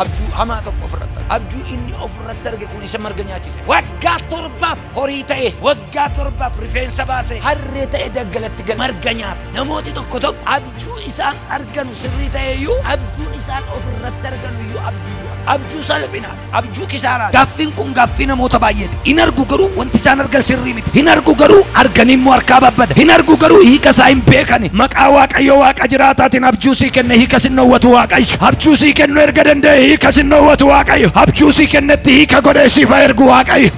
Abjuu hamaa tokko ofirratti arge. Abjuu inni ofirratti arge kun isa marga nyaachise. Waggaa 7 horii ta'e, waggaa 7 rifeensa baase, harree ta'e daggalatti gale marga nyaata. Namooti tokko tokko abjuu isaan arganu sirrii ta'eyyuu abjuun isaan ofirratti arganu iyyuu abjuu du'a. Abjuu salphinaati. Abjuu kisaaraati. Gaaffiin kun gaaffii namoota baay'eeti. Hin argu garuu wanti isaan argan sirrii miti. Hin argu garuu arganii immoo harkaa babbada. Hin argu garuu hiika isaa hin beekani. Maqaa Waaqayyo Waaqa jiraataatiin abjuu sii kenne hiika sin dhowwatu Waaqayyo. Abjuu sii kennu erga danda'e hiika sin dhowwatu Waaqayyo. Abjuu sii kennetti hiika godhee siif haa ergu Waaqayyo.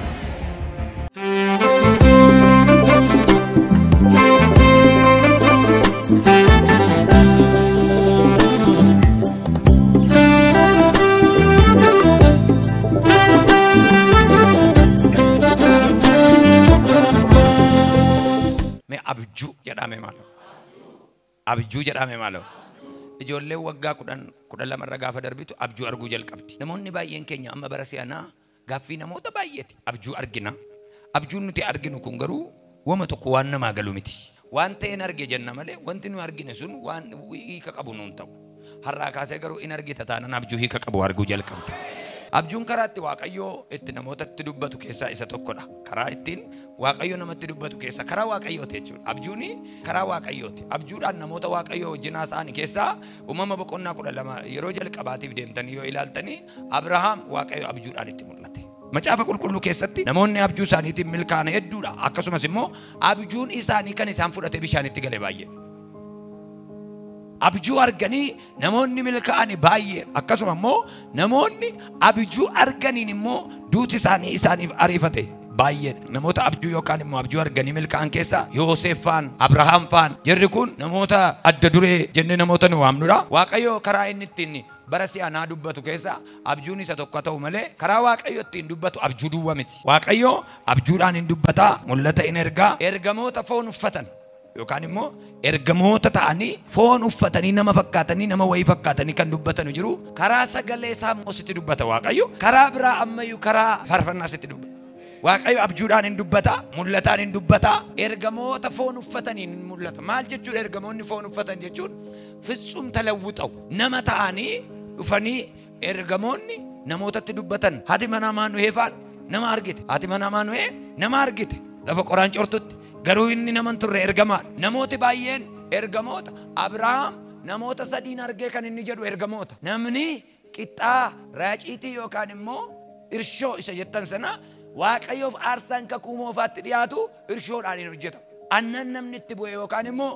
Mee abjuu jedhame maaloo? Abjuu jedhame maaloo? Ijoolleen waggaa 10 12 irra gaafa darbitu abjuu arguu jalqabdi. Namoonni baay'een keenya amma bara si'anaa gaaffii namoota baay'eeti. Abjuu argina. Abjuun nuti arginu kun garuu wama tokko waan namaa galu miti. Waan ta'een arge jenna malee wanti nu argine sun waan hiika qabu nuun ta'u. Har'aa kaasee garuu in argita taanaan abjuu hiika qabu arguu jalqabda. Abjuun karaa itti Waaqayyoo itti namootatti dubbatu keessaa isa tokkodha. Karaa ittiin Waaqayyo namatti dubbatu keessaa karaa Waaqayyooti jechuudha. Abjuun karaa Waaqayyooti. Abjuudhaan namoota Waaqayyoo wajjin haasa'an keessaa uumama boqonnaa 12 yeroo jalqabaatiif deemtanii yoo ilaaltanii Abrahaam Waaqayyo abjuudhaan itti mul'ate. Macaafa qulqulluu keessatti namoonni abjuu isaaniitiin milkaa'an hedduudha. Akkasumas immoo abjuun isaanii kan isaan fudhatee bishaanitti gale baay'ee. Abjuu arganii namoonni milkaa'an baay'ee. Akkasuma immoo namoonni abjuu arganiin immoo duuti isaanii isaaniif ariifate baay'eedha. Namoota abjuu yookaan immoo abjuu arganii milkaa'an keessaa Yoosef faan, Abrahaam faan jarri kun namoota adda duree jennee namoota nu waamnudha. Waaqayyo karaa inni ittiin bara si'anaa dubbatu keessaa abjuun isa tokko ta'u malee karaa Waaqayyo ittiin dubbatu abjuu duwwa miti. Waaqayyo abjuudhaan hin dubbataa, mul'ata hin ergaa, ergamoota foon uffatan yookaan immoo ergamoota ta'anii foon uffatanii nama fakkaatanii nama wayii fakkaatanii kan dubbatanu jiru. Karaa sagalee isaa immoo sitti dubbata Waaqayyo. Karaa biraa ammayyuu karaa faarfannaa sitti dubbata. Waaqayyo abjuudhaan hin dubbata, mul'ataan hin dubbata, ergamoota foon uffataniin hin mul'ata. Maal jechuudha ergamoonni foon uffatan jechuun? Fitsum talawwuxaw nama ta'anii dhufanii ergamoonni namootatti dubbatan. Haati manaa Maanuhee faan nama argite. Haati manaa Maanuhee nama argite lafa qoraan cortutti. Garuu inni nama hin turre ergamaadha. Namooti baay'een ergamoota. Abrahaam namoota sadiin argee kan inni jedhu ergamoota. Namni qixxaa raaciitii yookaan immoo irshoo isa jettan sana Waaqayyoof aarsaan kakuu moofaatti dhiyaatu irshoodhaan hin hojjetamu. Annan namni itti bu'e yookaan immoo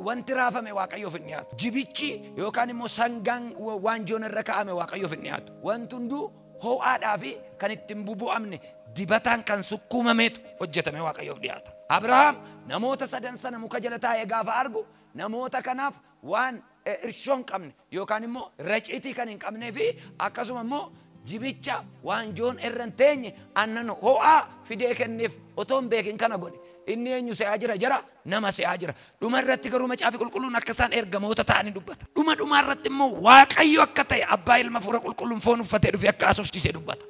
wanti raafame Waaqayyoof hin dhiyaatu. Jibichi yookaan immoo sangaan waanjoon irra kaa'ame Waaqayyoof hin dhiyaatu. Wanti hunduu ho'aadhaa fi kan ittiin bubu'amne dibataan kan sukkuumameetu hojjetame Waaqayyoof dhiyaata. Abrahaam namoota sadan sana muka jala taa'ee gaafa argu namoota kanaaf waan irshoo hin qabne yookaan immoo raciitii kan hin qabnee fi akkasuma immoo jibicha waanjoon irra hin teenye aannan ho'aa fidee kenneef otoo hin beekin kana godhe. Inni eenyu se'aa jira jara? Nama se'aa jira. Dhuma irratti garuu macaafi qulqulluun akka isaan ergamoota ta'anii dubbata. Dhuma dhumaa irratti immoo Waaqayyo akka ta'e abbaa ilma hafuura qulqulluun foon uffatee dhufe akka haasofsiisee dubbata.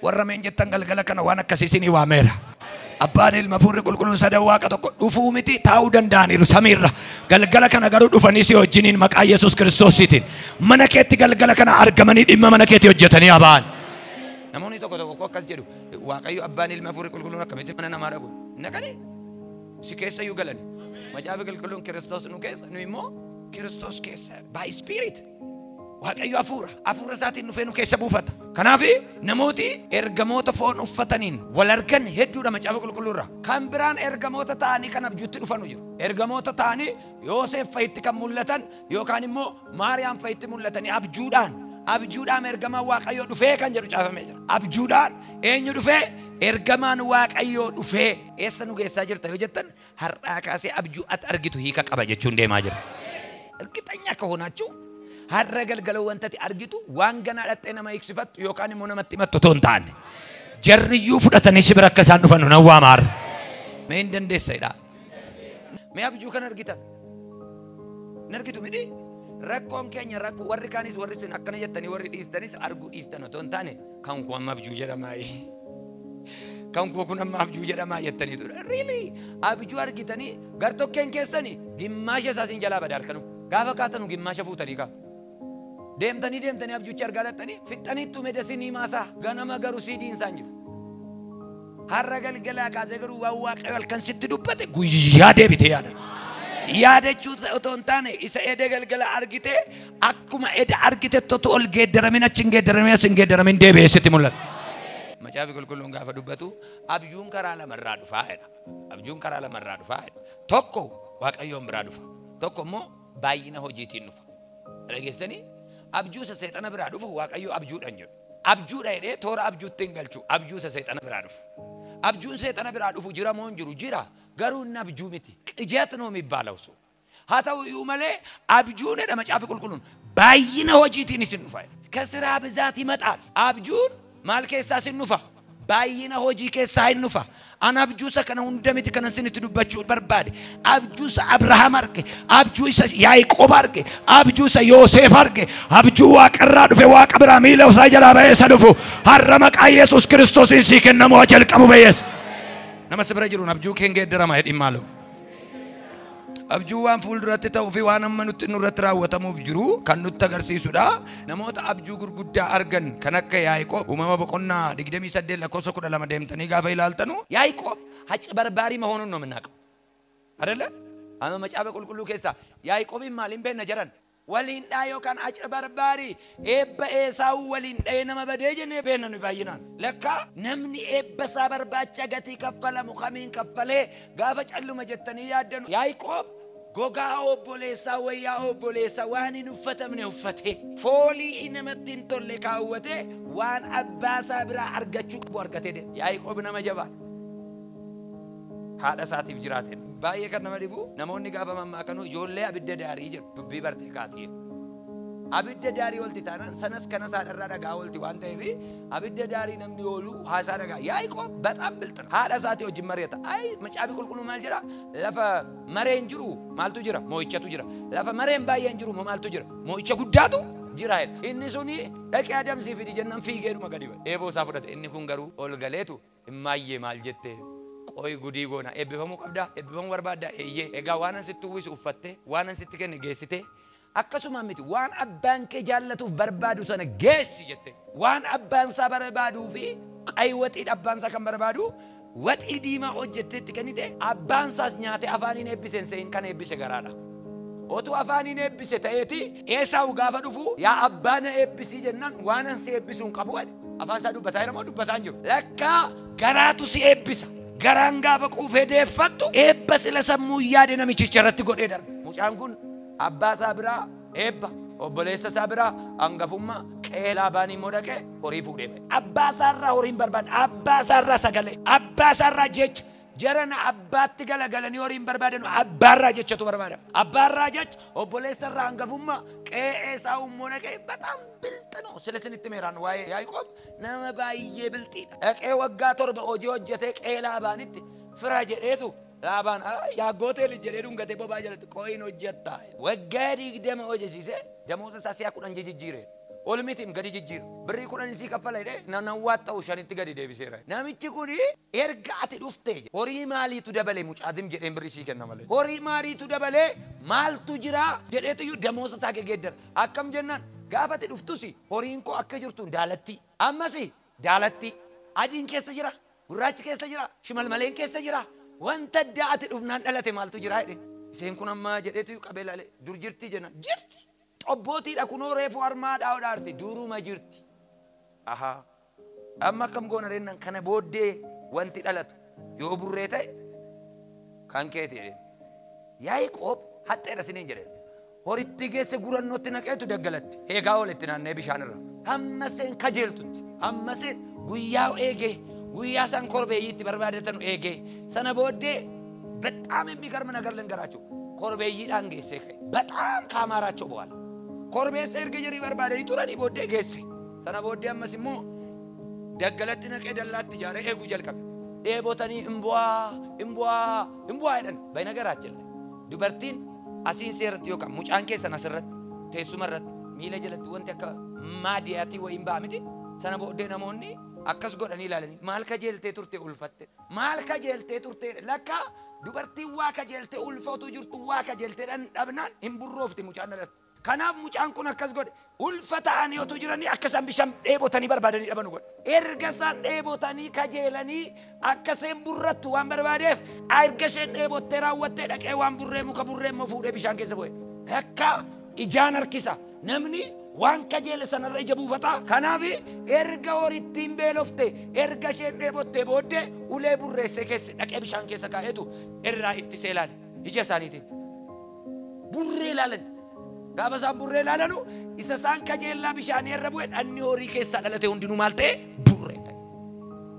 Warra meen jettan galgala kana waan akkasii isinii waameera. Abbaan ilma hafuurri qulqulluun sadan Waaqa tokko dhufuu miti taa'uu danda'aniiru samiirra. Galgala kana garuu dhufanii si wajjiniin maqaa Yesuus Kiristoosiitiin mana keetti galgala kana argamanii dhimma mana keetti hojjetanii haa ba'an. Namoonni tokko tokko akkas jedhu, Waaqayyo abbaan ilma hafuurri qulqulluun akkamitti mana namaa dhaqu? Naqanii si keessa iyyuu galani. Macaafi qulqulluun Kiristoos nu keessa, nu immoo Kiristoos keessa by spirit. Waaqayyo hafuura, hafuura isaatiin dhufee nu keessa buufata. Kanaaf namooti ergamoota foon uffataniin wal argan hedduudha macaafa qulqulluurra. Kan biraan ergamoota ta'anii kan abjuutti dhufanu jiru. Ergamoota ta'anii Yoosef fa'itti kan mul'atan yookaan immoo Maariyaam fa'itti mul'atanii abjuudhaan. Abjuudhaan ergamaan Waaqayyoo dhufee kan jedhu caafamee jira. Abjuudhaan eenyu dhufee? Ergamaan Waaqayyoo dhufee. Eessa nu geessaa jirta yoo jettan har'aa kaasee abjuu ati argitu hiika qaba jechuun deemaa jira. እርግጠኛ ከሆናችሁ har'a galgala wanta ati argitu waan ganaa dhattee nama hiiksifattu yookaan immoo namatti himattu otoo hin taane jarriyyuu fudhatanii si bira akka isaan dhufan nan waama har'a. Mee hin dandeessa jedhaa. Mee abjuu kana argitan? Hin argitu miti? Rakkoon keenya rakkoo warri kaanis warri isin akkana jettanii warri dhiistanis arguu dhiistan otoo hin taane kan koo amma abjuu jedhamaa. Kan koo kun amma abjuu jedhamaa jettaniitu. Really? Abjuu argitanii gartokkeen keessanii gimmaasha isaa isin jalaa bada halkanuu. Gaafa kaatanu gimmaasha fuutanii kaatu. Deemtanii deemtanii abjuuchi argaa dhattanii fixxaniittu medesinii maasaa ganama garuu siidiin isaan jiru. Har'a galgalaa kaasee garuu waan Waaqayyo halkan sitti dubbate guyyaa deebitee yaadata. Yaadachuu otoo hin taane isa eda galgala argite akkuma eda argite otoo ol geeddaramin achi hin geeddaramin as hin geeddaramin deebi'ee sitti mul'ata. Macaafi qulqulluun gaafa dubbatu abjuun karaa lamarraa dhufaa jedha. Abjuun karaa lamarraa dhufaa jedha. Tokko Waaqayyoon biraa dhufa. Tokko immoo baay'ina hojiitiin dhufa. Dhageessanii abjuu isa seexana biraa dhufu Waaqayyo abjuudhaan jedhu. Abjuudha jedhee toora abjuutti hin galchu. Abjuu isa seexana biraa dhufu. Abjuun seexana biraa dhufu jira moo hin jiru? Jira. Garuu inni abjuu miti. ቅዠት ነው የሚባለው እሱ። haa ta'u iyyuu malee abjuun jedha macaafi qulqulluun baay'ina hojiitiin isin dhufa. ከስራ ብዛት ይመጣል። Abjuun maal keessaa isin dhufa? Baay'ina hojii keessaa hin dhufa. An abjuu isa kana hunda miti kanan isinitti dubbachuu barbaade. Abjuu isa Abrahaam arge, abjuu isa Yaaqoob arge, abjuu isa Yoosef arge, abjuu waaqarraa dhufe waaqa biraa miila isaa jalaa ba'ee isa dhufu har'a maqaa Yesuus Kiristoosiin sii kennamu haa jalqabu beeyes. Nama si bira jiruun abjuu keen geeddarama jedhin maaloo. Abjuu waan fuulduratti ta'uu fi waan amma nutti nurratti raawwatamuuf jiru kan nutti agarsiisudha. Namoota abjuu gurguddaa argan kan akka Yaaqoob uumama boqonnaa 28 lakkoofsa 12 deemtanii gaafa ilaaltanu Yaaqoob haci barbaarii መሆኑን ነው የምናውቀው አይደለ? Amma macaafa qulqulluu keessaa Yaaqoobiin maaliin beekna jedhan? Waliin dhaa yookaan aca barbaarii eebba Eesaawuu waliin dha'ee nama badee jennee beekna nuyi baay'inaan. Lakkaa namni eebba isaa barbaacha gatii kaffalamu kamiin kaffalee gaafa calluma jettanii yaaddanu Yaaqoob gogaa obboleessaa wayyaa obboleessaa waan hin uffatamne uffatee foolii namatti hin tolle kaawwatee waan abbaa isaa biraa argachuu qabu argatee deema. Yaaqoob nama jabaadha. Haadha isaatiif jiraateen. Baay'ee kan nama dhibu namoonni gaafa mammaakanuu ijoollee abidda daarii jedhu dubbii bartee kaatee. Abidda daarii olti taanaan sanas kanas haadharraa dhagaa olti waan ta'eef abidda daarii namni oolu haasaa dhagaa. Yaaqoob በጣም ብልጥ ነው. Haadha isaatii wajjin mari'ata. Ay macaafi qulqulluu maal jedha? Lafa mareen jiru maaltu jira? Moo'ichatu jira. Lafa mareen baay'een jiru maaltu jira? Moo'icha guddaatu jira jedha. Inni suni dhaqee adamsii fidi jennaan fiigeedhuma gadi ba'e. Eeboo isaa fudhate. Inni kun garuu ol galeetu immaayyee maal jettee? Qoy gudii goona. Eebbifamuu qabdaa? Eebbifamuu barbaaddaa? Eeyyee. Egaa waan an sitti uwwisu uffattee, waan an sitti kenne geessitee, akkasuma miti waan abbaan kee jaallatuuf barbaadu sana geessi jette. Waan abbaan isaa barbaaduu fi qayi waxii abbaan isaa kan barbaadu waxii diimaa hojjettee itti kennite abbaan isaas nyaatee afaaniin eebbise hin se'in kan eebbise garaadha. Otuu afaaniin eebbise ta'eeti Eesaawu gaafa dhufu yaa abbaa na eebbisii jennaan waan an si eebbisuu hin qabu jedhe. Afaan isaa dubbataa jira moo dubbataa hin jiru? Lakkaa garaatu si eebbisa. Garaan gaafa quufee deeffattu eebba sila sammuu yaade namichicha irratti godhee darba. Mucaan kun abbaa isaa biraa eebba, obboleessa isaa biraa hangafummaa, qe'ee Laabaanii immoo dhaqee horii fuudhee ba'e. Abbaa isaarraa horii hin barbaanne, abbaa isaarraa sagalee, abbaa isaarraa jecha. Jarana abbaatti galagalanii horii hin barbaadanu, abbaarraa jechatu barbaadama. Abbaarraa jecha, obboleessa irraa hangafummaa, qe'ee isaa immoo dhaqee በጣም ብልጥ ነው. ስለ ስንት ሜራን waa'ee Yaaqoob nama baay'ee bilxiidha. Dhaqee waggaa 7 hojii hojjetee qe'ee Laabaanitti fira jedheetu Laabaan yaaggootee lij jedhee dhungatee bobaa jalatti qoyin hojjettaa. Waggaa 20 hojjesiisee damooza isaa si'a 10 jijjiire. Ol mitiim gadi jijjiira. Birrii 10 sii kaffala jedhee nanawwaa ta'u 5tti gadi deebiseera. Namichi kun erga ati dhuftee horii maaliitu dabalee mucaatim jedheen birrii sii kenna malee. Horii maaliitu dabalee maaltu jira jedheetu iyyuu damooza isaa geeddara. Akkam jennaan gaafa ati dhuftus horiin koo akka jirtu daalatti. Ammas daalatti. Adiin keessa jira, gurraachi keessa jira, shimalmaleen keessa jira. Wanta addaa ati dhufnaan dhalate maaltu jira jedhe. Isheen kun amma jedheetu iyyuu qabee ilaale dur jirti jennaan jirti. Xobbootiidha kunoo reefu harmaa dhaa'uudhaarti duruma jirti. Ahaa. Amma akkam goona rennaan kana booddee wanti dhalatu yoo burree ta'e kan keeti jedheen. Yaaqoob haxxeedha siniin jedheen. Horitti geesse gurannootti naqeetu daggalatti. Eegaa olitti naannee bishaan irra. Hamma seen kajeeltutti. Hamma seen guyyaa eegee guyyaa isaan korbeeyyiitti barbaadatanu eegee sana booddee በጣም የሚገርም ነገር ልንገራችሁ። korbeeyyiidhaan geessee ka'e. በጣም ካማራቸው በኋላ korbeessa erga jirii barbaadanii turanii booddee geesse. Sana booddee ammas immoo daggalatti naqee dallaatti ijaaree eeguu jalqabe. Dheebotanii imbu'aa imbu'aa imbu'aa jedhan በነገራችን ላይ dubartiin asiin seerratti yookaan mucaan keessan asirratti teessuma irratti miila jalatti wanti akka maadiyaatii wayiin ba'a miti. Sana booddee namoonni akkas godhanii ilaalanii maal kajeeltee turte ulfatte maal kajeeltee turte lakkaa dubartiin waa kajeeltee ulfootu jirtu waa kajeeltee dhabnaan hin burroofti mucaan dhalatu. Kanaaf mucaan kun akkas godhe. Ulfa ta'anii otoo jiranii akka isaan bishaan dheebotanii barbaadanii dhabanu godhe. Erga isaan dheebotanii kajeelanii akka isheen burrattu waan barbaadeef erga isheen dheebottee raawwattee dhaqee waan burree muka burree immoo fuudhee bishaan keessa bu'e. Akka ijaan harkisa. Namni waan kajeele sanarra ija buufata. Kanaaf erga horittiin beelofte erga isheen dheebottee booddee ulee burreessee keessa dhaqee bishaan keessa kaa'eetu irraa ittisee ilaale ija isaaniitiin. Burree ilaalan. Gaafa isaan burree ilaalanu isa isaan kajeellaa bishaanii irra bu'e dhanni horii keessaa dhalate hundinuu maal ta'e burree ta'e.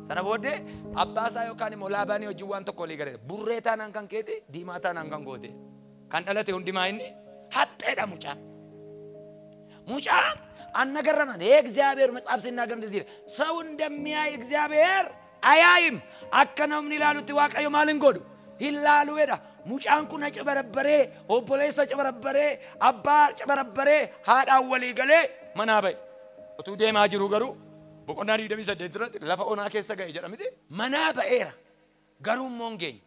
Sana booddee abbaa isaa yookaan immoo Laabaanii wajjin waan tokko walii galee burree taanaan kan keeti diimaa taanaan kan goote. Kan dhalate hundimaa inni haxxeedha mucaan. ሙጫን አነገረመን የእግዚአብሔር መጽሐፍ ሲናገር እንደዚህ ይላል፣ ሰው እንደሚያይ እግዚአብሔር አያይም። አከነምን ይላሉት ዋቀዮ ማልን ጎዱ ይላሉ ሄዳ ሙጫን ኩን ጨበረበሬ ኦቦሌሰ ጨበረበሬ አባ ጨበረበሬ ሃዳ ወሊ ገሌ መናበይ ኦቱ ዴማ ጅሩ ገሩ ቦቆና ዲደሚ ሰደት ድረት ለፈ ኦና ኬሰ ገ ጀደምቲ መናበኤራ ገሩ ሞንጌኝ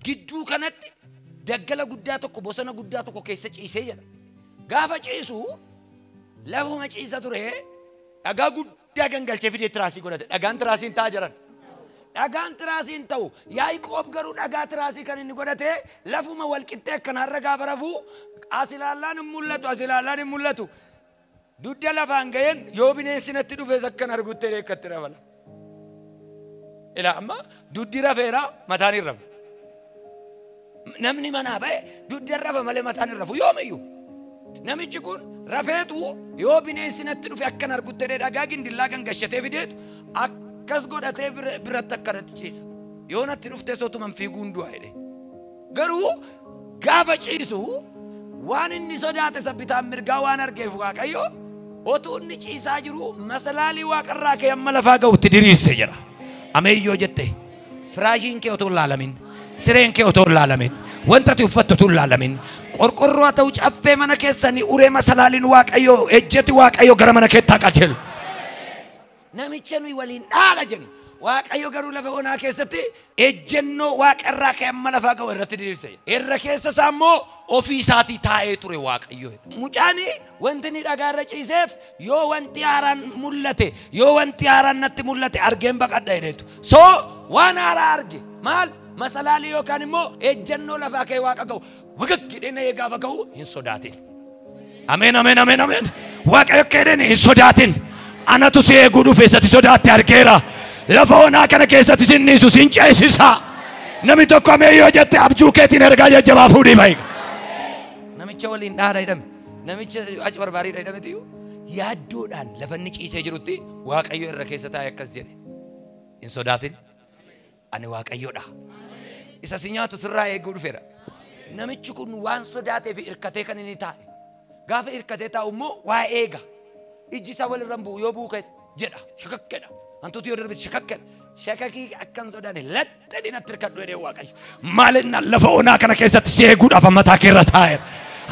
ግዱ ከነቲ ደገለ ጉዳ tokko bosona guddaa tokko keessa ciisee jedha. Gaafa ciisu lafuma ciisa ture dhagaa guddaa gangalchee fidee tiraasii godhate. Dhagaan tiraasiin ta'a jiran. Dhagaan tiraasiin ta'u Yaaqoob garuu dhagaa tiraasii kan inni godhate lafuma walqixxee akkanaarra gaafa rafuu as ilaallaan hin mul'atu as ilaallaan hin mul'atu. Dugda lafaan ga'een yoo bineensi natti dhufes akkan argutti dheekkatti rafala. Ilaa amma dugdi rafeera mataan hin rafu. Namni manaa ba'e dugda rafa malee mataan hin rafu yoomiyyuu. Namichi kun rafeetu yoo bineensi natti dhufe akkan argutti dhagaa gindillaa gangashatee fideetu akkas godhatee biratti akkanatti ciisa. Yoo natti dhuftee sotuman fiiguun du'a jedhe. Garuu gaafa ciisu waan inni sodaate sabbitaan mirgaa waan argeef Waaqayyo otuu inni ciisaa jiru masalaalii waaqarraa kee amma lafaa ga'utti diriirse jedha. Ameeyyoo jette firaashiin kee otoo hin laalamin, sireen kee otoo hin laalamin, wanta ati uffattu otoo hin laalamin, qorqorroo haa ta'u caffee mana keessanii uree masalaaliin Waaqayyo ejjeti Waaqayyo gara mana keetti haa qajeelu. Namicha nuyi waliin dhaala jennu Waaqayyo garuu lafa onaa keessatti ejjennoo waaqarraa kee amma lafaa ga'u irratti diriirse. Irra keessa isaa immoo ofii isaatii taa'ee ture Waaqayyo. Mucaan wanti inni dhagaa irra ciiseef yoo wanti haaraan mul'ate yoo wanti haaraan natti mul'ate argeen baqadha jedheetu. So waan haaraa arge maal masalaalii yookaan immoo ejjennoo lafaa kee waaqa ga'u wagag jedhee gaafa ga'u hin sodaatin. Ameen ameen ameen ameen. Waaqayyo akka jedheen hin sodaatin. Anatu si eeguu dhufe isatti sodaatte argeera. Lafa onaa kana keessatti sin dhiisu sin ceesisa. Namni tokko amee yoo jette abjuu keetiin ergaa jajjabaa fuudhii bahi. Namicha waliin dhaadha jedhame. Namicha achi barbaariidha jedhametu yaaddoodhaan lafa inni ciisee jirutti Waaqayyo irra keessa taa'e akkas jedhe. Hin sodaatin. Ani Waaqayyoodha. Isa si nyaatu sirraa eeguu dhufeera. Namichi kun waan sodaatee fi hirkatee kan inni taa'e. Gaafa hirkatee taa'u immoo waa eega. Ijji isaa walirra hin bu'u yoo bu'u keessa jedha shakakkedha. Hantuuti yoo darbite shakakkedha. Shakakii akkan sodaane laxxe dhinatti hirkadhu jedhee Waaqayyo. Maalinna lafa onaa kana keessatti si eeguudhaaf mataa kee irra taa'eera.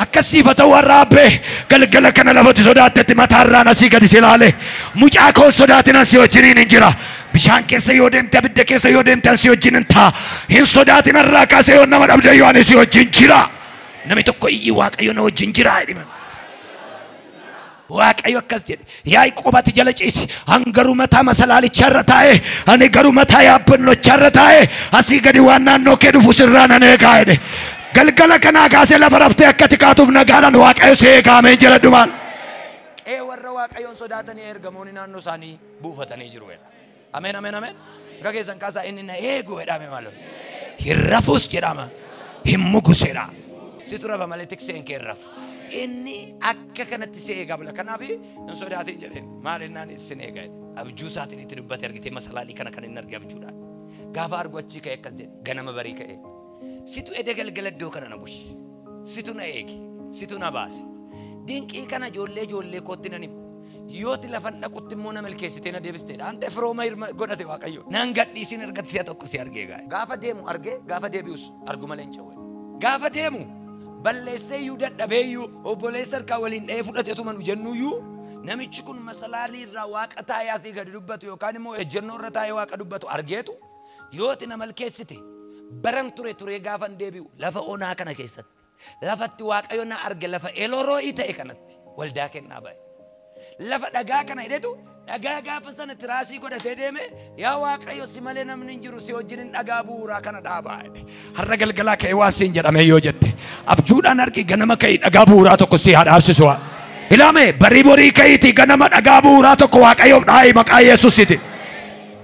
Akkasiif haa ta'u warra abbee galgala kana lafatti sodaattetti mataarraan asii gadi si ilaale. Mucaa koo sodaatin ani si wajjiniin hin jira. Bishaan keessa yoo deemte abidda keessa yoo deemte ani si wajjin hin ta'a. Hin sodaatin irraa kaasee yoo nama dhabde yoo ani si wajjin jira. Namni tokko iyyi Waaqayyo na wajjin jira jedhime. Waaqayyo akkas jedhe Yaaqoob ati jala ciisi an garuu mataa masalaalichaa irra taa'e ani garuu mataa yaabbannochaa irra taa'e asii gadi waan naannoo kee dhufu sirraa nan eegaa jedhe. Galgala kanaa kaasee lafa raftee akka ati kaatuuf nagaadhaan Waaqayyo si eegaa ameen jedhadhu maal. Qe'ee warra Waaqayyoon sodaatanii ergamoonni naannoo isaanii buufatanii jiru jedha. Ameen ameen ameen. Bira keessan kaasaa inni na eegu jedhame maal. Hin rafus jedhama hin mugus jedha. Situ rafa malee tikseen kee hin rafu. Inni akka kanatti si eegaa bula. Kanaaf hin sodaatin jedheen maal innaan sin eegaa jedhe. Abjuu isaatiin itti dubbate argitee masalaalii kana kan inni arge abjuudhaan. Gaafa argu achii ka'e akkas jedhe ganama barii ka'e. Situ ede galgala iddoo kana na bushe. Situ na eege. Situ na baase. Dinqii kana ijoollee ijoollee kootti nan hima. Yooti lafan dhaqutti immoo na milkeessitee na deebisteedha. Ante firooma godhate Waaqayyo. Nan gadhiisin ergatti si'a tokko si argee gaa'e. Gaafa deemu argee gaafa deebi'us argu malee hin ce'u. Gaafa deemu balleessee iyyuu dadhabee iyyuu obboleessa harkaa waliin dha'ee fudhateetuma nu jennuyyuu namichi kun masalaalii irraa waaqa taa'ee asii gadi dubbatu yookaan immoo ejjennoo irra taa'ee waaqa dubbatu argeetu yooti na malkeessite baran ture turee gaafan deebi'u lafa onaa kana keessatti Lafatti Waaqayyo na arge lafa Eloroo'ii ta'e kanatti waldaa kennaa ba'e. Lafa dhagaa kana hidhetu dhagaa gaafa sana tiraasii godhatee deeme, yaa Waaqayyo si malee namni hin jiru, si wajjin dhagaa bu'uuraa kana dhaabaa jedhe. Har'a galgalaa ka'ee waan siin jedhamee yoo jette abjuudhaan argi ganama ka'ii dhagaa bu'uuraa tokko si haa dhaabsisu waa. Ilaame barii borii ka'iitii ganama dhagaa bu'uuraa tokko Waaqayyoof dhaa'i maqaa Yesuusiiti.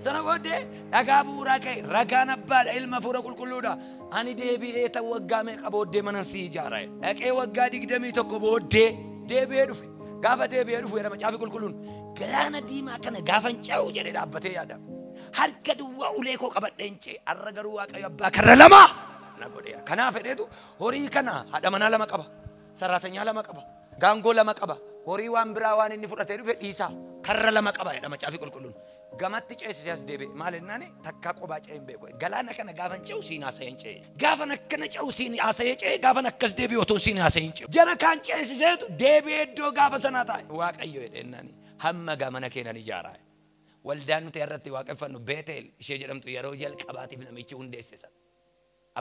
Sana booddee dhagaa bu'uuraa ka'e ragaan abbaadha ilma hafuura qulqulluudha. Ani deebi'ee ta'u waggaa meeqa booddee mana si ijaara jedhe. Dhaqee waggaa 21 booddee deebi'ee dhufe. Gaafa deebi'ee dhufu jedhama caafi qulqulluun galaana diimaa kana gaafa hin ce'u jedhee dhaabbatee yaada. Harka duwwaa ulee koo qabadhee hin ce'e. Har'a garuu Waaqayyo abbaa karra lama na godheera. Kanaaf jedheetu horii kana haadha manaa lama qaba. Saraatanyaa lama qaba. Gaangoo lama qaba. Horii waan biraa waan inni fudhatee dhufe dhiisaa. Karra lama qaba jedhama caafi qulqulluun. Gamatti ceesisee as deebi'e. Maal jennaani takkaa qobaa ce'e hin beeku. Galaana kana gaafa hin ce'u siin haasa'ee hin ce'e. Gaafa akkana ce'u siin haasa'ee ce'e, gaafa akkas deebi'u otoo siin haasa'ee hin ce'u. Jara kaan ceesiseetu deebi'ee iddoo gaafa sanaa taa'e. Waaqayyo jedhennaani hamma gamana keenan ijaaraa. Waldaan nuti irratti waaqeffannu Beetel ishee jedhamtu yeroo jalqabaatiif namichi hundeesse sana.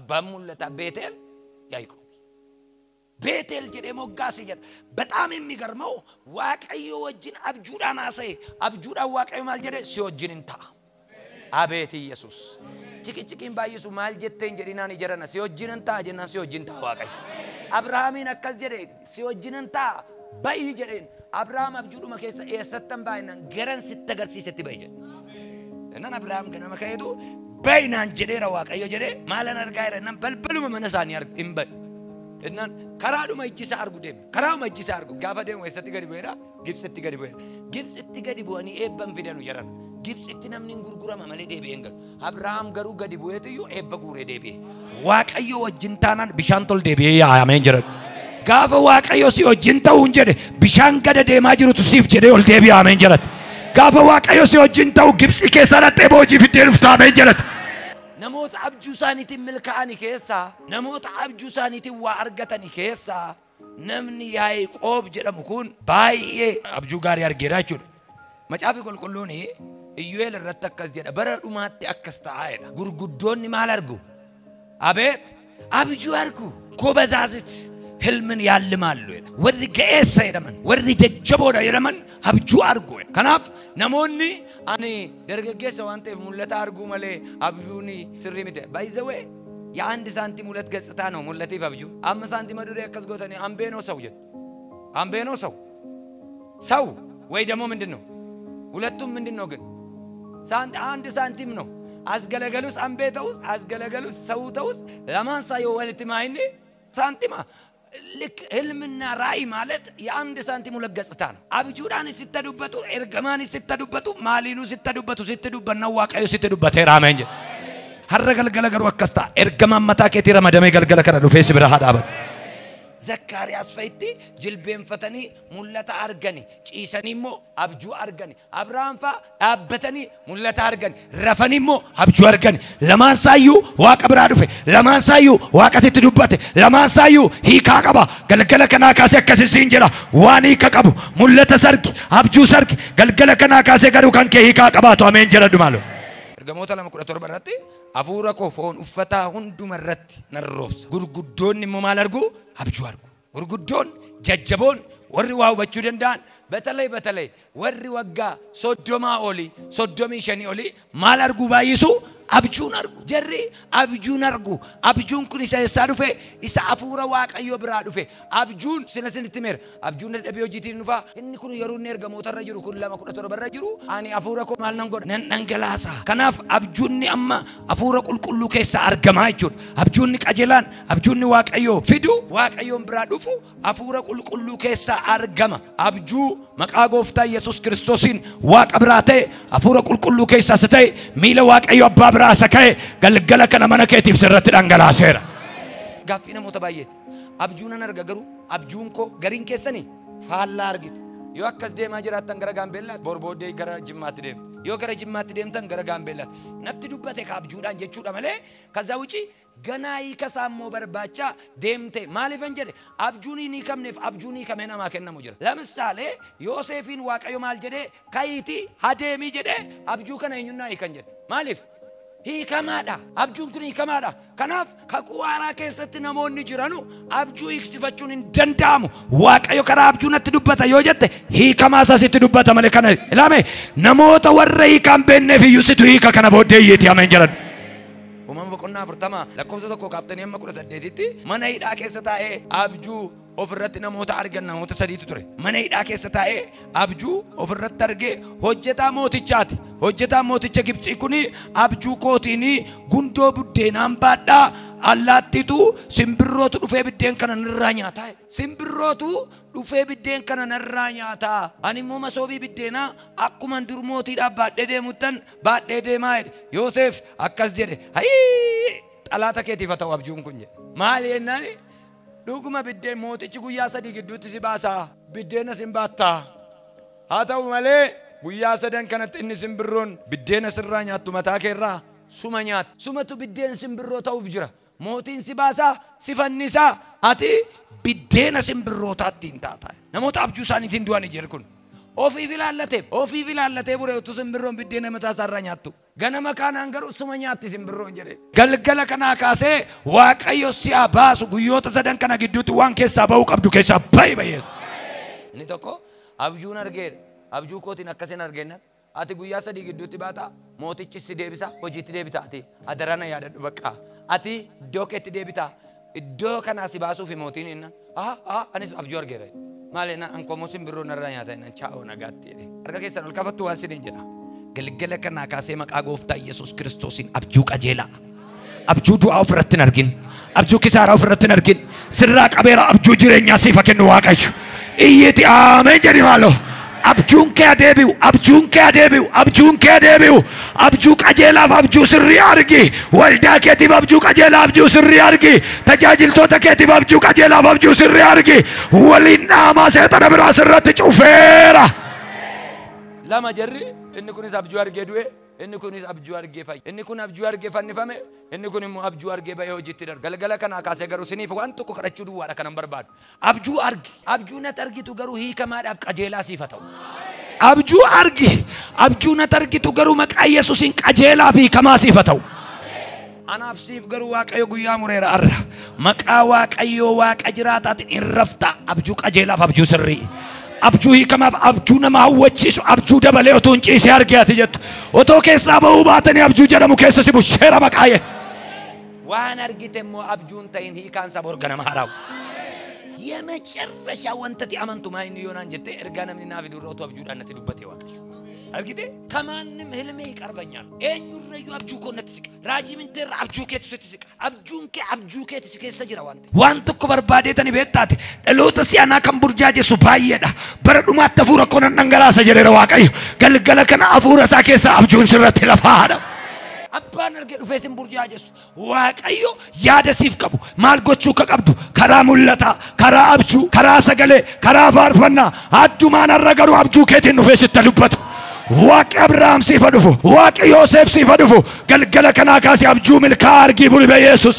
Abbaan mul'ataa Beetel Yaaqoob. Beetel jedhee moggaase jedha. በጣም የሚገርመው Waaqayyo wajjin abjuudhaan haasa'e. Abjuudhaan Waaqayyo maal jedhe? Si wajjin hin ta'a. Abeet Iyesuus. Ciqiciqiin baay'isu maal jetteen jedhinaan ijarana si wajjin hin ta'a jennaan si wajjin ta'a Waaqayyo. Abrahaamiin akkas jedhe si wajjin hin ta'a ba'i jedheen. Abrahaam abjuudhuma keessa eessattan baay'inaan garan sitti agarsiisetti ba'i jedhe. Innaan Abrahaam ganama ka'eetu baay'inaan jedheera Waaqayyo jedhee maalan argaa jira innaan balbaluma mana isaanii hin ba'i. Innaan karaadhuma ijji isaa argu deeme. Karaadhuma ijji isaa argu gaafa deemu eessatti gadi bu'eera? Gibxitti gadi bu'eera. Gibxitti gadi bu'anii eebban fidanu jedhan. Gibxitti namni hin gurgurama malee deebi'ee hin galu. Abrahaam garuu gadi bu'eetiyyuu eebba guuree deebi'e. Waaqayyo wajjin taanaan bishaan tol deebi'ee yaa'amee jira. Gaafa Waaqayyo si wajjin ta'uun jedhe bishaan gada deemaa jirutu siif jedhee ol deebi'ee ameen jedhatti. Gaafa Waaqayyo si wajjin ta'u Gibxi keessaa dhaqxee boojii fiddee dhufta ameen jedhatti. Namoota abjuu isaaniitiin milkaa'ani keessaa, namoota abjuu isaaniitiin waa argatani keessaa namni Yaaqoob jedhamu kun baay'ee abjuu gaarii argeera jechuudha. Macaafi qulqulluun Iyyu'eel irratti akkas jedha, bara dhumaatti akkas ta'aa jedha. Gurguddoonni maal argu? Abeet abjuu argu. Gobazaazit hilmin yaallimaallu jedha. Warri ga'eessa jedhaman, warri jajjaboodha jedhaman abjuu argu jedha. Kanaaf namoonni ani dargaggeessa waan ta'eef mul'ata arguu malee abjuun sirrii miti. By the way, የአንድ ሳንቲም ሁለት ገጽታ ነው mul'atiif abjuu. Amma saantima duree akkas gootanii ambeenoo ሰው jedhu. Ambeenoo ሰው ሰው ወይ ደግሞ ምንድን ነው? ሁለቱም ምንድን ነው ግን? አንድ ሳንቲም ነው። አስገለገሉስ አምቤ ተውስ አስገለገሉስ ሰው ተውስ ለማንሳ የወልት ማይኒ ሳንቲማ ልክ ህልምና ራእይ ማለት የአንድ ሳንቲም ሁለት ገጽታ ነው። አብጁዳን ሲተዱበቱ ኤርገማን ሲተዱበቱ ማሊኑ ሲተዱበቱ ሲትዱበና Waaqayyo ሲትዱበቴ raameen jedhe. Har'a galgala garuu akkas ta'a. Ergamaan mataa keetii ramadamee galgala kana dhufee si bira haa dhaabatu. Zakkaariyaas fa'itti jilbeenfatanii mul'ata argani, ciisanii immoo abjuu argani. Abrahaam fa'a dhaabbatanii mul'ata argani, rafanii immoo abjuu argani. Lamaan isaayyuu Waaqa biraa dhufe, lamaan isaayyuu Waaqatti dubbate, lamaan isaayyuu hiikaa qaba. Galgala kanaa kaasee akkas isiin jedha, waan hiika qabu mul'ata sargi, abjuu sargi. Galgala kanaa kaasee garuu kan kee hiikaa qabaatu ameen jedhadhu maaloo. Ergamoota 2:17 irratti hafuura koo foon uffataa hunduma irratti nan roobsa. Gurguddoonni immoo maal argu? Abjuu argu. Gurguddoon jajjaboon warri waa hubachuu danda'an በተለይ በተለይ warri waggaa 30 olii 35 olii maal argu baay'isu? Abjuun argu. Jarri abjuun argu. Abjuun kun isa eessaa dhufe? Isa hafuura Waaqayyoo biraa dhufe. Abjuun sina sinitti meera. Abjuun dadhabee hojiitiin dhufa. Inni kun yeroo inni ergamoota irra jiru kun 2:17 irra jiru ani hafuura koo maal nan godha? Nan dhangalaasa. Kanaaf abjuunni amma hafuura qulqulluu keessaa argamaa jechuudha. Abjuunni qajeelaan, abjuunni Waaqayyoo fidu, Waaqayyoon biraa dhufu hafuura qulqulluu keessaa argama. Abjuu maqaa gooftaa Yesuus Kiristoosiin Waaqa biraa ta'e, hafuura qulqulluu keessaa isa ta'e, miila Waaqayyo abbaa biraa isa ka'e galgala kana mana keetiif sirratti dhangalaaseera. Gaaffii namoota baay'eeti. Abjuu nan arga garuu abjuun koo gariin keessanii faallaa argitu. Yoo akkas deemaa jiraattan gara Gaambeellaatti, bor booddee gara Jimmaatti deemtu. Yoo gara Jimmaatti deemtan gara Gaambeellaatti. Natti dubbate ka abjuudhaan jechuudha malee kaza wuci ganaa hiika isaa immoo barbaachaa deemte. Maaliifan jedhe abjuun hin hiikamneef abjuun hiikamee namaa kennamu jira. Lamisaale Yoosefiin Waaqayyo maal jedhee kayiitii hadeemii jedhee abjuu kana eenyunnaa hiikan jedhe. Maaliif? Hiikamaadha. Abjuun kun hiikamaadha. Kanaaf kakuu haaraa keessatti namoonni jiranu abjuu hiiksifachuun hin danda'amu. Waaqayyo karaa abjuu natti dubbata yoo jette hiikamaa isaas itti dubbata malee kana ilaame namoota warra hiikaan beekneef iyyuu situ hiika kana booddee iyyeeti ameen jedhan. Uumama boqonnaa 40 lakkoofsa 1 kaaftanii amma 18tti mana hidhaa keessa taa'ee abjuu ofirratti namoota argan namoota sadiitu ture. Mana hidhaa keessa taa'ee abjuu ofirratti argee hojjetaa mootichaati. Hojjetaa mooticha Gibxii kuni abjuu kootiin gundoo buddeenaan baadhaa allaattiitu simbirrootu dhufee biddeen kana narraa nyaataa. Simbirrootu dhufee biddeen kana narraa nyaataa. Ani immoo masoobii biddeenaa akkuma dur mootiidhaaf baadhee deemuttan baadhee deemaa jedhe. Yoosef akkas jedhe, hayii xalaata keetiif haa ta'u abjuun kun jedhe. Maali jennaan dhuguma biddeen mootichi guyyaa 3 gidduutti si baasaa, biddeena sin baattaa. Haa ta'u malee guyyaa 3 kanatti inni simbirroon biddeena sirraa nyaattu mataa keerraa suma nyaata. Sumatu biddeen simbirroo ta'uuf jira. Mootiin si baasaa, si fannisaa, ati biddeena simbirrootaatti hin taata. Namoota abjuu isaaniitiin du'an jiru kun. Ofiif ilaallatee bure utuu simbirroon biddeena mataa isaarraa nyaattu. Ganama kanaan garuu suma nyaatti simbirroon jedhe. Galgala kanaa kaasee Waaqayyo si haa baasu guyyoota 3 kana gidduutti waan keessaa ba'uu qabdu keessaa ba'i bayeessu. Inni tokko abjuun argeera. Abjuu kootiin akkasiin argeennan ati guyyaa 3 gidduutti baata mootichi si deebisa hojiitti deebita ati adarana yaadadhu bakka ati iddoo keetti deebita iddoo kanaa si baasuuf mootiin innan anis abjuu argeera. Maal jennaan ankomoo simbirroo narraa nyaata jennaan chaa'oo nagaatti jedhe. Harka keessan ol kafattu waan siniin jedha. Galgala kanaa kaasee maqaa gooftaa Yesuus Kiristoosiin abjuu qajeelaa. Abjuu du'aa ofirratti hin argin. Abjuu kisaaraa ofirratti hin argin. Sirraa qabeera abjuu jireenyaa siif haa kennu Waaqayyo. Iyyiiti ameen jedhi maaloo. Abjuun kee adeebi'u, abjuun kee adeebi'u, abjuun kee adeebi'u. Abjuu qajeelaaf abjuu sirrii argi. Waldaa keetiif abjuu qajeelaa abjuu sirrii argi. Tajaajiltoota keetiif abjuu qajeelaaf abjuu sirrii argi. Waliin dhaamaa seexana biraa sirratti cufeera. Lama jarri inni kunis abjuu argee du'e, inni kunis abjuu argee fayye, inni kun abjuu argee fannifame, inni kun immoo abjuu argee ba'ee hojiitti darbe. Galgala kanaa kaasee garuu siniif waan tokko kadhachuu duwwaadha kanan barbaadu. Abjuu argi, abjuu natti argitu garuu hiikamaadhaaf qajeelaa siif haa ta'u. Abjuu argi, abjuu natti argitu garuu maqaa Yesuusiin qajeelaa fi hiikamaa siif haa ta'u. Anaaf siif garuu Waaqayyo guyyaa mureera arra. Maqaa Waaqayyoo Waaqa jiraataatiin hin rafta. Abjuu qajeelaaf abjuu sirrii. Abjuu hiikamaaf abjuu nama hawwachiisu abjuu dabalee otoo hin ciisee argee ati jettu. Otoo keessaa ba'uu baatanii abjuu jedhamu keessa si busheera maqaayee. Waan argite immoo abjuun ta'in hiikaan saba organama haaraa'u. የመጨረሻ ወንተቲ አመንቱ ማይን ዮናን ጀቴ ergaa namni naa fidurra otoo abjuudhaan natti dubbate Waaqayyo. Argite ከማንም ህልሜ ይቀርበኛል። eenyurrayyuu abjuu koo natti siqa. Raajii minteerra abjuu keetu sitti siqa. Abjuun kee abjuu keetu si keessa jira waan ta'eef. Waan tokko barbaadeetani beektaate dhaloota si'anaa kan burjaajessu baay'eedha. Bara dhumaatti hafuura koo nan dhangalaasa jedheera Waaqayyo. Galgala kana hafuura isaa keessaa abjuun sirratti lafaa haadha. Abbaan argee dhufee sin burjaajessu. Waaqayyo yaada siif qabu maal gochuu akka qabdu karaa mul'ataa, karaa abjuu, karaa sagalee, karaa faarfannaa addumaan har'a garuu abjuu keetiin dhufee sitti dubbatu. Waaqi Abrahaam siif haa dhufu, Waaqi Yoosef siif haa dhufu. Galgala kanaa kaasee abjuu milkaa'aa argii buli bee Yesuus.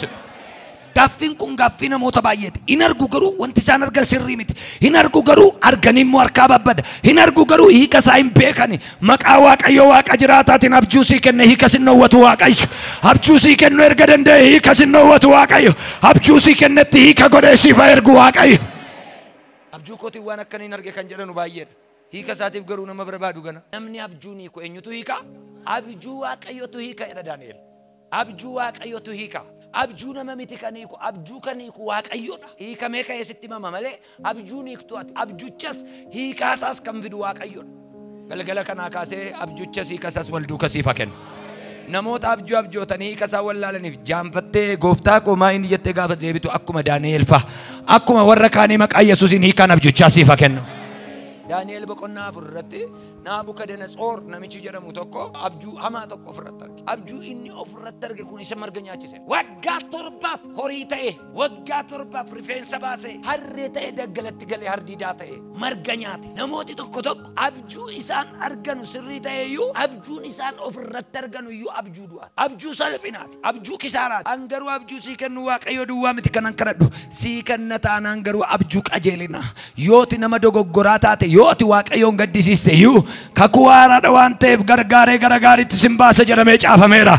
Gaaffiin kun gaaffii namoota baay'eeti. Hin argu garuu wanti isaan argan sirrii miti. Hin argu garuu arganii immoo harkaa babbada. Hin argu garuu hiika isaa hin beekani. Maqaa Waaqayyoo Waaqa jiraataatiin abjuu sii kenne hiika sin dhoowwatu Waaqayyo. Abjuu sii kennu erga danda'e hiika sin dhoowwatu Waaqayyo. Abjuu sii kennetti hiika godhee siif haa ergu Waaqayyo. Abjuu kootiin waan akkaniin arge kan jedhanu baay'eedha. Hiika isaatiif garuu nama barbaadu gana. Namni abjuu ni hiiku eenyutu hiika? Abjuu Waaqayyotu hiika jedha Daani'el. Abjuu Waaqayyotu hiika. Abjuu nama miti kan hiiku, abjuu kan hiiku Waaqayyoodha. Hiikamee ka'ee sitti himama malee abjuun hiiktu ati. Abjuchas hiikaasaas kan fidu Waaqayyoodha. Galgala kanaa kaasee abjuchas hiikasaas wal duuka siif haa kennu. Namoota abjuu abjootanii hiikasaa wallaalaniif jaanfattee gooftaa koo maa inni jettee gaafa deebitu akkuma Daani'el fa'a. Akkuma warra kaanii maqaa Yesuusiin hiikaan abjuchaa siif haa kennu. Daani'el boqonnaa 4 irratti Naabukadanatsoor namichi jedhamu tokko abjuu hamaa tokko ofirratti arge. Abjuu inni ofirratti arge kun isa marga nyaachise. Waggaa 7 horii ta'e, waggaa 7 rifeensa baase, harree ta'e daggalatti galee hardiidaa ta'e, marga nyaate. Namooti tokko tokko abjuu isaan arganu sirrii ta'e iyyuu abjuun isaan ofirratti arganu iyyuu abjuu du'aati. Abjuu salphinaati, abjuu kisaaraati. An garuu abjuu sii kennu Waaqayyo duwwaa miti kanan kadhadhu. Sii kenna taanaan garuu abjuu qajeelina. Yooti nama dogoggoraa taate, Yoo ati Waaqayyoon gaddisiiste iyyuu kakuu haaraadha waan ta'eef gargaaree gara gaariitti sin baasa jedhamee caafameera.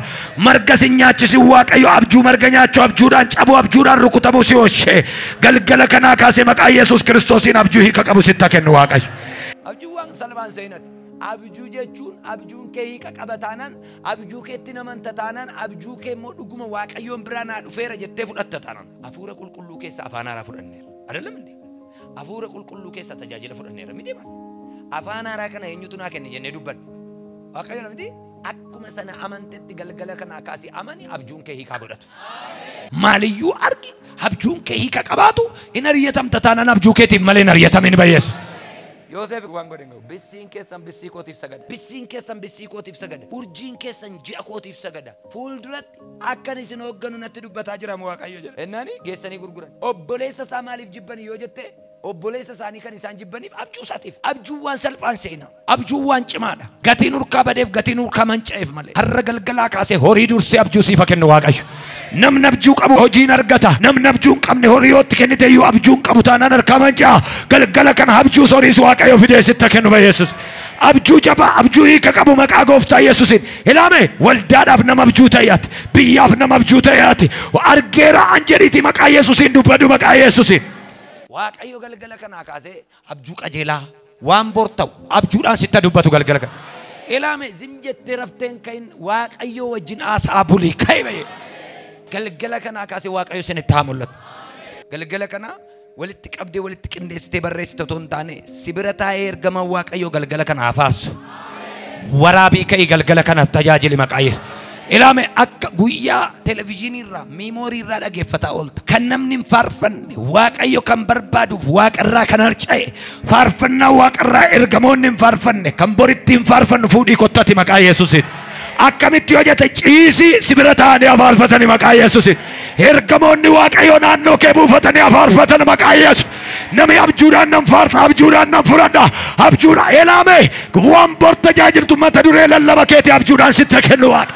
Marga sin nyaachisin Waaqayyo abjuu marga nyaachuu abjuudhaan cabuu abjuudhaan rukutamuu si oolche. Galgala kanaa kaasee maqaa Yesuus Kiristoosiin abjuu hiika qabu sitti kennu Waaqayyo. Abjuu waan salphaan seenati. Abjuu jechuun abjuun kee hiika qaba taanaan, abjuu keetti namanta taanaan, abjuu kee immoo dhuguma Waaqayyoon biraa naa dhufeera jettee fudhatta taanaan. Hafuura qulqulluu keessa afaan haaraa fudhanneera. Adallam inni? Hafuura qulqulluu keessa tajaajila fudhanneera miti maal? Afaan haaraa kana eenyutu naa kenne jennee dubbanna. Waaqayyo miti akkuma sana amantetti galgala kanaa kaasee amani abjuun kee hiikaa godhatu. Maaliyyuu argi abjuun kee hiika qabaatu hin ariyatamta taanaan abjuu keetiif malee hin ariyatamin bayyeessu. Yoosef waan godhe hin qabu. Bissiin keessan bissii kootiif sagada. Bissiin keessan bissii kootiif sagada. Urjiin keessan ji'a kootiif sagada. Fuulduratti akkan isin hoogganu natti dubbataa jira Waaqayyo jedha. Ennaani geessanii gurguran. Obboleessa isaa maaliif jibban yoo jette obboleessa isaanii kan isaan jibbaniif abjuu isaatiif. Abjuu waan salphaan seena. Abjuu waan cimaadha. Gatiin urkaa badeef gatiin urkaa manca'eef malee. Har'a galgalaa kaasee horii dursee abjuu siifa kennu Waaqayyo. Namni abjuu qabu hojiin argata. Namni abjuu hin qabne horii yoo itti kennite iyyuu abjuu hin qabu taanaan harkaa manca'a. Galgala kana abjuu horiis Waaqayyo fidee sitti kennu Yesuus. Abjuu jabaa abjuu hiika qabu maqaa gooftaa Yesuusiin. Ilaame waldaadhaaf nama abjuu ta'eeti. Biyyaaf nama abjuu ta'eeti. Argeera an jedhiiti maqaa Yesuusiin dubbadhu maqaa Yesuusiin. Waaqayyo galgala kanaa kaasee abjuu qajeelaa waan bor ta'u abjuudhaan sitti dubbatu galgala kana. Ilaame zim jettee rafteen kayin Waaqayyo wajjin haasaa bulii ka'e ba'e. Galgala kanaa kaasee Waaqayyo isinitti haa mul'atu. Galgala kana walitti qabdee walitti qindeessitee barreessite otoo hin taane si bira taa'ee ergamaan Waaqayyo galgala kana haa faarsu. Waraabii ka'ii galgala kanaaf tajaajili maqaa Yesuus. Ilaame akka guyyaa televezyiinii irraa miimoorii irraa dhaggeeffataa oolta. Kan namni hin faarfanne Waaqayyo kan barbaaduuf waaqarraa kan harca'e faarfannaa waaqarraa ergamoonni hin faarfanne kan boritti hin faarfannu fuudhii kottati maqaa Yesuusiin. Akkamitti yoo jette ciisii si bira taa'anii afaarfatanii maqaa Yesuusiin. Ergamoonni Waaqayyo naannoo kee buufatanii afaarfatan maqaa Yesuus. Namni abjuudhaan nan faarfa abjuudhaan nan fudhadha abjuudha ilaame waan bor tajaajiltu mata duree lallaba keetii abjuudhaan sitti kennu Waaqa.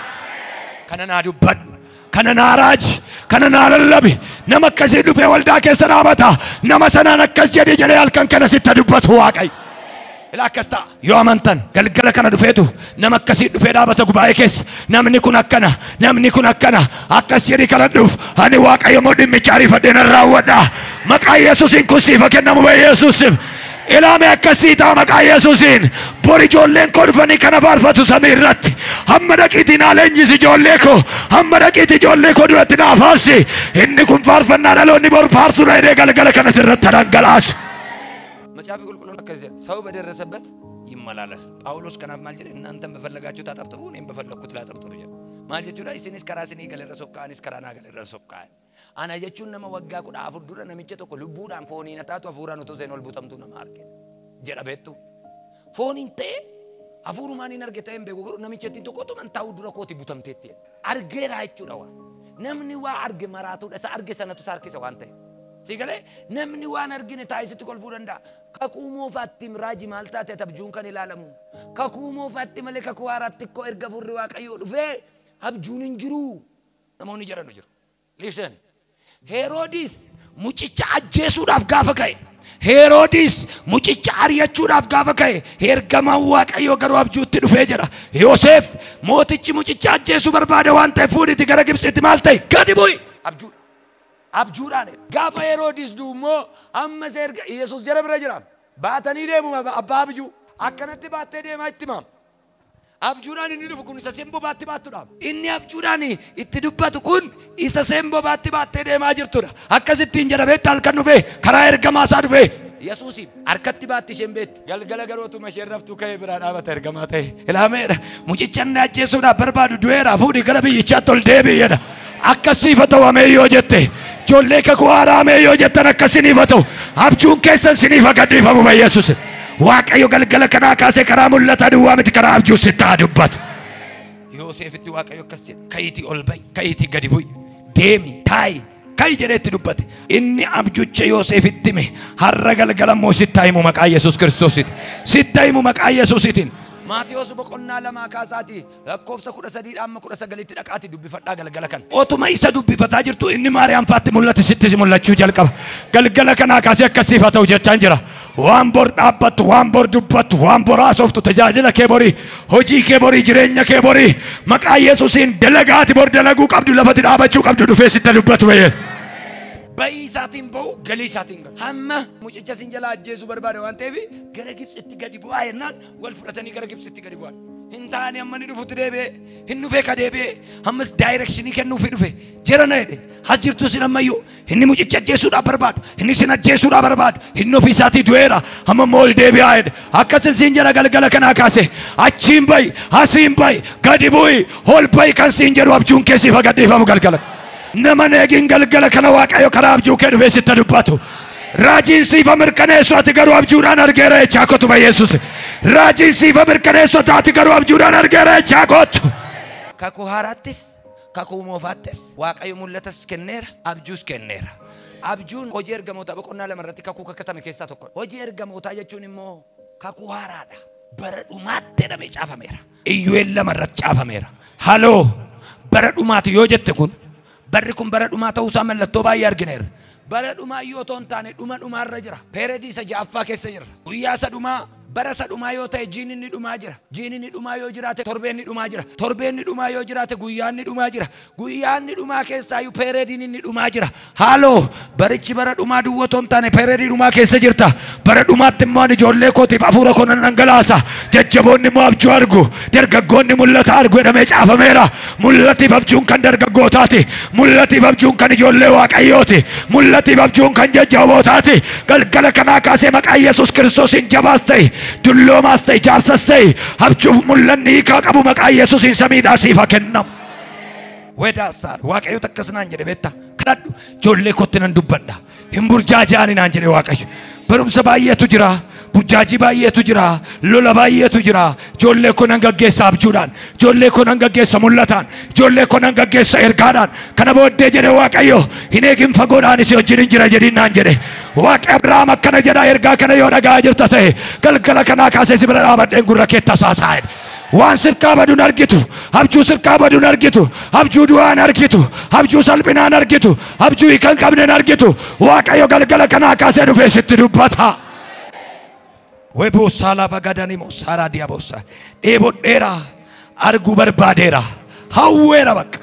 Kana naa dubbadhu, kana naa raaji, kana naa lallabi. Nama akkasii dhufee waldaa keessa dhaabata. Nama sanaan akkas jedhi jedhee halkan kana sitti dubbatu Waaqayyo. Ilaa akkas ta'a. Yoo amantan galgala kana dhufeetu nama akkasii dhufee dhaabata gubaa'ee keessa. Namni kun akkana, namni kun akkana, akkas jedhi kana dhuuf ani Waaqayyo immoo dhimmicha ariifadhee nan raawwadha. Maqaa Yesuusiin kun siifa kennamu ba'e Yesuusiif. Ilaame akkasii ta'a maqaa Yesuusiin. Bor ijoolleen koo dhufanii kana faarfatu samii irratti. Hamma dhaqiitii naa leenjisi ijoollee koo. Hamma dhaqiitii ijoollee koo duratti naa faarsi. Inni kun faarfannaa dhaloonni bor faarsudha jedhee galgala kana sirratti dhangalaasu. Macaafi qulqulluun akkas jedha. ሰው በደረሰበት ይመላለስ። ጳውሎስ kanaaf maal jedhe? እናንተም በፈለጋችሁት አጠብጥቡ እኔም በፈለግኩት ላጠብጥብ jedhe. Maal jechuudha? Isinis karaa isinii galerra sokkaa anis karaa naa galerra sokkaa. Ana jechuun nama waggaa 14 dura namicha tokko lubbuudhaan fooniin taatu hafuuraan utuu seen ol butamtu nama arge jedha beektu. Fooniin ta'e hafuurumaan hin arge ta'e hin beeku garuu namicha ittiin tokkotu man taa'u dura kooti butamteetti. Argeera jechuudha waan. Namni waa arge maraatuudha isa arge sanatu isa harkisa waan ta'e. Si galee namni waan argine taa'isitti kolfuu danda'a. Kakuu moofaatti raajii maal taate abjuun kan ilaalamu. Kakuu moofaatti malee kakuu haaraatti koo erga furri Waaqayyoo dhufee abjuun hin jiru. Namoonni jedhanu jiru. Listen. Heroodis mucicha ajjeesuudhaaf gaafa ka'e. Heroodis mucicha ari'achuudhaaf gaafa ka'e. Ergamaan Waaqayyoo garuu abjuutti dhufee jedha. Yoosef mootichi mucicha ajjeesuu barbaade waan ta'eef fuudhiti gara Gibxitti maal ta'e? Gadi bu'i. Abjuudha. Abjuudhaan gaafa Heroodis du'u immoo ammas erga Yesuus jara bira jira. Baatanii deemu abbaa abjuu. Akkanatti baattee deemaa itti himaam. Abjuudhaan inni dhufu kun isa semboo baatti baattudha. Inni abjuudhaan itti dubbatu kun isa semboo baatti baattee deemaa jirtudha. Akkasittiin jedhameetti halkan dhufee karaa ergamaa isaa dhufee Yesuusiif harkatti baatti isheen beetti. Galgala garootuma isheen raftuu ka'ee biraa dhaabata ergamaa ta'e. Ilaameedha. Mucicha inni ajjeesuudhaaf barbaadu du'eera fuudhi gara biyyichaatti ol deebi'i jedha. Akkasiif ta'u amee yoo jette ijoollee kakuu haaraa amee yoo jettan akkasiniif ta'u abjuun keessan siniif gadhiifamu ba'e Yesuus. Waaqayyo galgala kanaa kaasee karaa mul'ataa duwwaa miti karaa abjuu sitti haa dubbatu. Yoosefitti Waaqayyo akkas jedhe. Ka'iitii ol ba'i, ka'iitii gadi bu'i, deemi, taa'i, ka'i jedhee itti dubbate. Inni abjucha Yoosefitti hime har'a galgala immoo sitti haa himu maqaa Yesuus Kiristoositti. Sitti haa himu maqaa Yesuusitiin. Maatiyos boqonnaa 2 kaasaati lakkoofsa 13 amma 19tti dhaqaati dubbifadhaa galgala kana. Otuma isa dubbifataa jirtu inni Maariyaam faatti mul'ate sitti si mul'achuu jalqaba. Galgala kanaa kaasee akkasiif haa ta'u jechaan jira. Waan bor dhaabbattu, waan bor dubbattu, waan bor haasoftu, tajaajila kee borii, hojii kee borii, jireenya kee borii, maqaa Yesuusiin dalagaati bor dalaguu qabdu, lafatti dhaabachuu qabdu dhufee sitti dubbatu bayyee. Bayii isaatiin ba'u, galii isaatiin galu. Hamma mucicha sin jalaa ajjeesuu barbaade waan ta'eef gara Gibxitti gadi bu'aa jennaan wal fudhatanii gara Gibxitti gadi bu'an. Hin taane amma ni dhufutti deebi'ee, hin dhufee ka deebi'ee, ammas daayirekshinii kennuufii dhufe. Jera na jedhe, has jirtu sin ammayyuu, inni mucicha ajjeesuudhaaf barbaadu, inni sin ajjeesuudhaaf barbaadu, inni ofii isaatii du'eera, amma immoo ol deebi'aa jedhe. Akkasin siin jedha galgala kanaa kaase, achiin ba'i, asiin ba'i, gadi bu'i, ol ba'i kan siin jedhu abjuun kee siif gadhiifamu galgala. Nama neegin galgala kana Waaqayyo karaa abjuu kee dhufee sitti dubbatu. Raajiin siifa mirkaneessu ati garuu abjuudhaan argeera jechaa kottu ba Yesuus. Raajiin siifa mirkaneessu ati garuu abjuudhaan argeera jechaa kottu. Kakuu haaraattis kakuu moofaattis Waaqayyo mul'atas kenneera, abjuus kenneera. Abjuun hojii ergamootaa boqonnaa 2 irratti kakuu kakatame keessaa tokko. Hojii ergamootaa jechuun immoo kakuu haaraadha. Bara dhumaatti jedhamee caafameera. Iyyu'eel 2 irratti caafameera. Haloo bara dhumaati yoo jette kun barri kun bara dhumaa ta'uusaa mallattoo baay'ee argineerra. Bara dhumaa yoo otoo hin taane dhuma dhumaarra jira. Peeredii isa 6ffaa keessa jira. Guyyaa isa dhumaa, bara isa dhumaa yoo ta'e jiin inni dhumaa jira. Jiin inni dhumaa yoo jiraate torbeen inni dhumaa jira. Torbeen inni dhumaa yoo jiraate guyyaan inni dhumaa jira. Guyyaan inni dhumaa keessaayyuu peerediin inni dhumaa jira. Haaloo barichi bara dhumaa duwwaa otoo hin taane peeredii dhumaa keessa jirta. Bara dhumaatti immoo ani ijoollee kootiif hafuura koo nan dhangalaasa. Jajjaboonni immoo abjuu argu, dargaggoonni mul'ata argu jedhamee caafameera. Mul'atiif abjuun kan dargaggootaati. Mul'atiif abjuun kan ijoollee Waaqayyooti. Mul'atiif abjuun kan jajjabootaati. Galgala kanaa kaasee maqaa Yesuus Kiristoosiin jabaas ta'e, dulloomaas ta'e, jaarsas ta'e, abjuuf mul'anni hiikaa qabu maqaa Yesuusiin samiidhaa siif haa kennamu. Wedaasaadha. Waaqayyo akkas naan jedhe beektaa? Kadhadhu ijoollee kootti nan dubbadha. Hin burjaaja'ani naan jedhe Waaqayyo. Barumsa baay'eetu jira, burjaajii baay'eetu jira, lola baay'eetu jira. Ijoollee koo nan gaggeessa abjuudhaan, ijoollee koo nan gaggeessa mul'ataan, ijoollee koo nan gaggeessa ergaadhaan. Kana booddee jedhe Waaqayyo, hin eegin fagoodhaan si wajjin hin jira jedhin naan jedhe. Waaqni Abrahaam akkana jedha, ergaa kana yoo dhaga'aa jirta ta'e galgala kanaa kaasee si bira dhaabadheen gurra kee tasaasaa jedhe. Waan sirkaa baduun argitu, abjuu sirkaa baduun argitu, abjuu du'aan argitu, abjuu salphinaan argitu, abjuu hiika hin qabneen argitu. Waaqayyo galgala kanaa kaasee dhufee sitti dubbata. Weboo saalaa bagadanii moo saaraa diyaaboosa. Dheebodheera, arguu barbaadeera, hawweera bakka.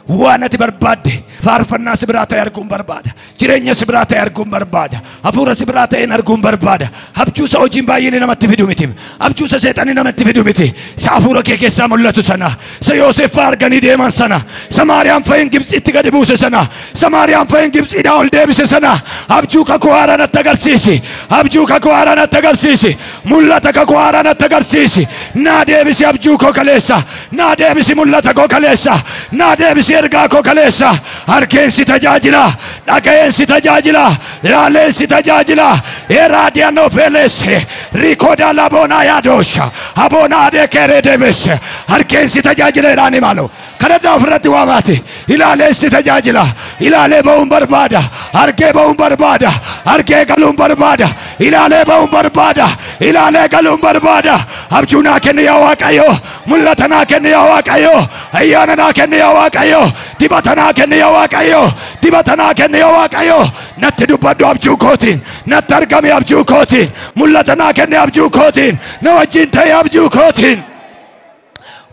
Waan ati barbaadde faarfannaa si biraa ta'e arguun barbaada. Jireenya si biraa ta'e arguun barbaada. Hafuura si biraa ta'een arguun barbaada. Abjuu isa hojiin baay'een namatti fidu miti. Abjuu isa seexanni namatti fidu miti. Isa hafuura kee keessaa mul'atu sana. Isa Yoosef fa'aa arganii deeman sana. Isa Maariyaam fa'in Gibxitti gadi buuse sana. Isa Maariyaam fa'in Gibxiidhaa ol deebise sana. Abjuu kakuu haaraa natti agarsiisi. Abjuu kakuu haaraa natti agarsiisi. Mul'ata kakuu haaraa natti agarsiisi. Naa deebisi abjuu koo kaleessa. Naa deebisi mul'ata koo kaleessa. Naa deebisi ergaa koo kaleessa. Harkeensi tajaajila, dhaga'eensi tajaajila, laaleensi tajaajila. Eraadiyaanoo feeleesse, riikoodaa laboonaa yaadoosha, aboonaa adeekeeree deebesse. Harkeensi tajaajila jedhaan himaalo. Kadhadhaa ofirratti waamaati. Ilaaleensi tajaajila, ilaalee ba'uun barbaada, harkee ba'uun barbaada, harkee galuun barbaada, ilaalee ba'uun barbaada, ilaalee galuun barbaada. Abjuu naa kenni yaa Waaqayyo, mul'ata naa kenni yaa Waaqayyo, ayyaana naa kenni yaa Waaqayyo, dibata naa kenni yaa Waaqayyo, dibata naa kenni yaa Waaqayyo. Natti dubbadhu abjuu kootiin, natti argami abjuu kootiin, mul'ata naa kenni abjuu kootiin, na wajjin ta'e abjuu kootiin.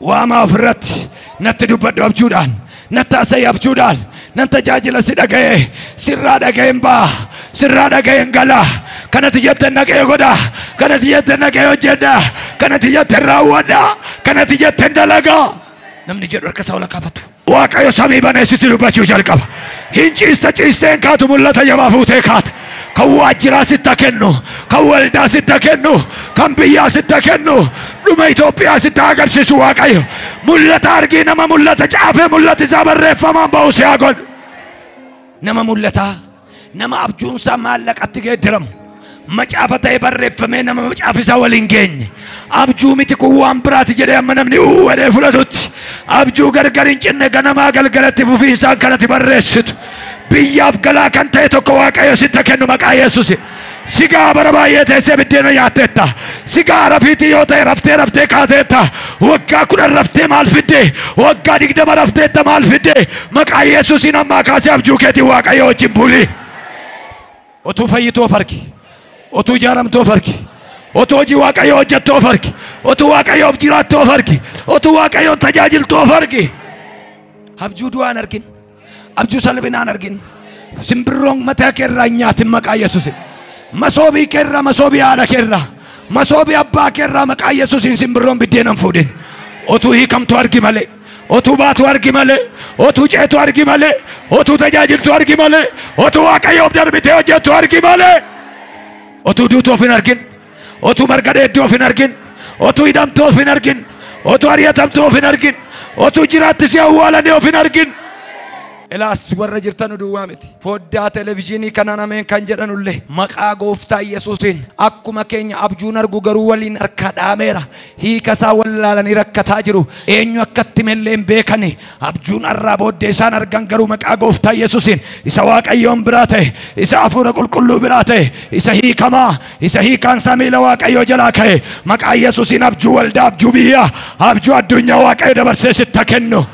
Waamaa ofirratti natti dubbadhu abjuudhaan, natti haasa'e abjuudhaan, nan tajaajila si dhaga'e, sirraa dhaga'een ba'a, sirraa dhaga'een gala. Kanatti jettan dhaga'ee godha, kanatti jettan dhaga'ee hojjedha, kanatti jettan raawwadha, kanatti jettan dalagaa. Namni jedhu harka isaa ol qabatu. Waaqayyo samii banee sitti dubbachuu jalqaba. Hin ciista ciisteen kaatu mul'ata jabaa fuutee kaata. Kan waajjiraa sitti kennu, kan waldaa sitti kennu, kan biyyaa sitti kennu, dhuma Itoophiyaa sitti agarsiisu Waaqayyo. Mul'ata argii nama mul'ata caafee mul'ati isaa barreeffamaan ba'u si haa godhu. Nama mul'ataa, nama abjuunsaa maallaqatti geeddaramu. Macaafa ta'e barreeffamee nama macaafa isaa waliin geenye. Abjuu miti kun waan biraati jedhee amma namni uwwadee fudhatutti. Abjuu gargar hin cinne ganamaa galgalatti fufiinsaan kanatti barreessitu. Biyyaaf galaa kan ta'e tokko Waaqayyo sitti kennu maqaa Yesuusi. Sigaa bara baay'ee teessee biddeena nyaatteetta. Sigaa rafiitii yoo ta'e raftee raftee kaateetta. Waggaa 10 raftee maal fidde? Waggaa 20 rafteetta maal fidde? Maqaa Yesuusiin ammaa kaasee abjuu keetiin Waaqayyo wajjin buli. Otuu fayyituu of argi. Otuu ijaaramtuu of argi. Otuu hojii Waaqayyoo hojjettuu of argi. Otuu Waaqayyoof jiraattuu of argi. Otuu Waaqayyoon tajaajiltuu of argi. Abjuu du'aan argin. Abjuu salphinaan argin. Simbirroon mataa keerraa hin nyaatin maqaa Yesuusin. Masoobii keerraa, masoobii haadha keerraa, masoobii abbaa keerraa maqaa Yesuusiin simbirroon biddeena hin fuudhin. Otuu hiikamtu argi malee. Otuu baatu argi malee. Otuu ceetu argi malee. Otuu tajaajiltu argi malee. Otuu Waaqayyoof darbitee hojjettu argi malee. Otuu duutu of hin argin. Otuu marga dheedduu of hin argin. Otuu hidhamtuu of hin argin. Otuu ari'atamtuu of hin argin. Otuu jiraatti si awwaalanii of hin argin. Ilaas warra jirtan duwwaa miti. Foddaa televizyiinii kanaan ameen kan jedhanullee maqaa gooftaa Yesuusiin akkuma keenya abjuun argu garuu waliin harka dhaameera. Hiika isaa wallaalanii rakkataa jiru. Eenyu akkatti mellee hin beekani. Abjuun har'aa booddee isaan argan garuu maqaa gooftaa Yesuusiin isa Waaqayyoon biraa ta'e, isa hafuura qulqulluu biraa ta'e, isa hiikamaa, isa hiikaan isaa miila Waaqayyoo jalaa ka'e maqaa Yesuusiin abjuu waldaa, abjuu biyyaa, abjuu addunyaa Waaqayyo dabarsee sitti kennu.